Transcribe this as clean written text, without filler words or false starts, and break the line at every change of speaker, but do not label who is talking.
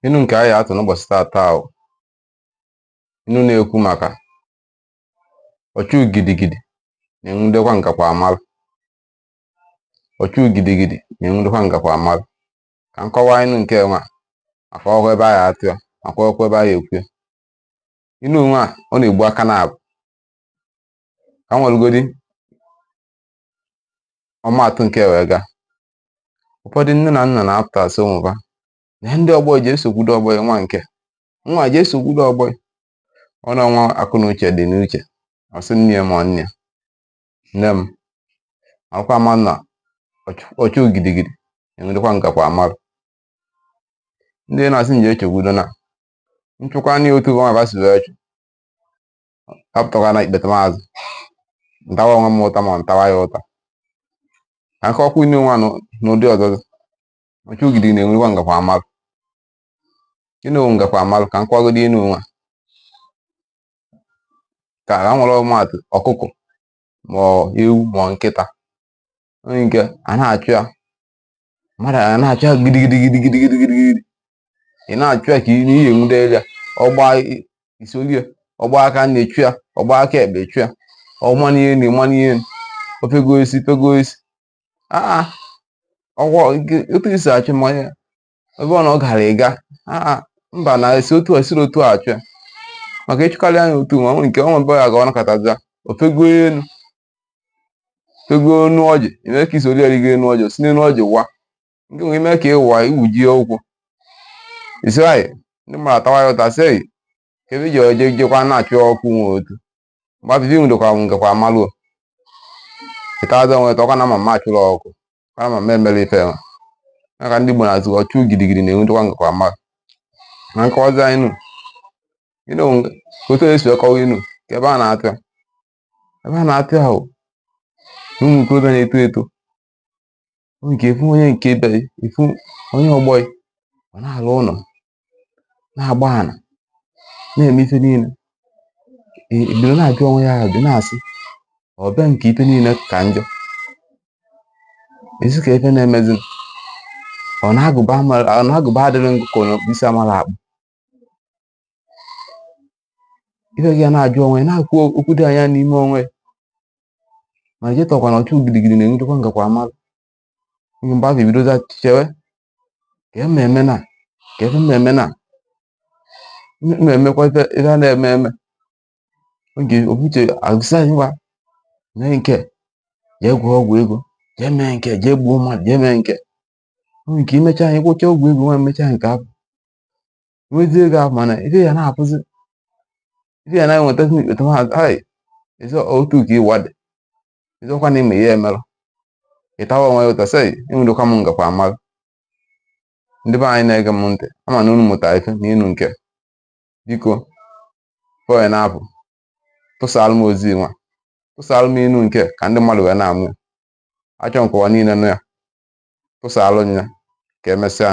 Inu nke anyị atụ n'ụbọchị taata ahụ, inu na-ekwu maka ọchụ gidigidi na-enwudekwa ngakwa amalụ. Ọchụ gidigidi na-enwudekwa ngakwa amalụ. Ka m kọwaa inu nke nwa maka ọhụ ebe anyị atụ ya, maka ọkwa ebe anyị ekwu ya. Inu nwa ọ na-egbu aka na abụ. Ka m welugodi ọmaatụ nke wee gaa. Ụfọdụ nne na nna na-apụta asị ụmụ ha na ndị ọgbọ ji esokwudo ọgbọ ya nwa nke nwa ji esokwudo ọgbọ ya. Ọ na nwa akụ na uche dị n'uche. Ọ sị nne ya ma nne ya, nne m akwụkwọ ama na ọchụ gidigidi enwedekwa ngakwa amalụ. Ndị na-asị nje echekwudo na nchụkwa ndị otu nwa ba si wee chụ apụtakwa na ikpete maazị ntawa onwe m ụta ma ntawa ya ụta. Ka nkọwakwa inu nwa n'ụdị ọzọ. Ọchụ gidigidi na-enwekwa ngakwa amalụ. Gịnị wụ ngakwa amalụ? Ka nkọwagodi inu nwa. Ka a nwere ọmụmaatụ ọkụkọ ma ọ ewu ma ọ nkịta. Onye nke a na-achụ ya, mmadụ a na-achụ ya gidigidi gidigidi gidigidi. Ị na-achụ ya ka ị na ihe enwude ya. Ọ gbaa isoli ya, ọ gbaa aka na-echu ya, ọ gbaa aka ekpe echu ya. Ọ manye elu, manye elu. O fego isi, fego isi. Aa, ọgwọ otu isi achụ mmanya ebe ọ na ọ gara ịga. Aa, mba na esi otu a siri otu a achụ ya. Maka ịchụkarị anya otu nwa nke ọ nwebe ya ga ọ nakọtaza o fego elu. Fego enu ọjị, ime ka isoli ya rigo enu ọjị, o si n'enu ọjị wa. Nke nwere ime ka ị wụwa iwujie ụkwụ. Isi anyị ndị mmadụ atawa ya ụta sị ka ebe iji oje jekwa na-achụ ọkụ nwe otu. Mgbe afọ ife nwudekwa ngakwa amalụ o. Ịtaza onwe tọkwa na mama achụrụ ọkụ. Kwa na mama emere ife nwa. Maka ndị Igbo na-azụ ọchụ gidigidi na-enwudekwa ngakwa amalụ. Na nkọwazi anyị nụ. Inu otu esi akọwa inu ka ebe a na-atụ ya. Ebe a na-atụ ya bụ ụmụ okorobịa na-eto eto. Nke efu onye nke ibe efu onye ọgbọ ya, ọ na-alụ ụlọ, na-agba ana, na-eme ife niile. Ebido na-ajụ onwe ya ajụ na-asị ọ bịa nke ife niile ka njọ. Ezi ka ife na-emezi ọ na-agụba ọ na-agụba adịrị ngụ ka ọ na isi amala akpụ. Ife gị ya na-ajụ onwe ya na-akwu okwu dị anya n'ime onwe ya. Ma echetọkwa na ọchụ gidigidi na-enwutekwa ngakwa amalụ. Mgbe ahụ ebidoza chewe ka eme eme na ka efe mmemme na mmemmekwa ife ife a na-eme eme. Oge obuche agụsị anyị ngwa mee nke jee gwọọ ọgwụ ego, jee mee nke jee gbuo mmadụ, jee mee nke. Nke imecha anyị gwụcha ọgwụ ego nwa emechaa nke ahụ. Nwezie ego ahụ mana ife ya na-apụzi ife ya na-enwetazi n'ikpete maazị ai ezi otu ka ịwa dị. Eziokwa na ime ihe emerụ. Ịtawa onwe ya ụta sị enwudekwa m ngakwa amalụ. Ndị be anyị na-ege m ntị ama na unu mụtara ife n'inu nke. Biko fọọ na-apụ tụsaalụ m ozi nwa, tụsaalụ m inu nke ka ndị mmadụ wee na-amụ ya. Achọ nke ụwa niile nụ ya. Tụsaalụ m ya ka emesịa.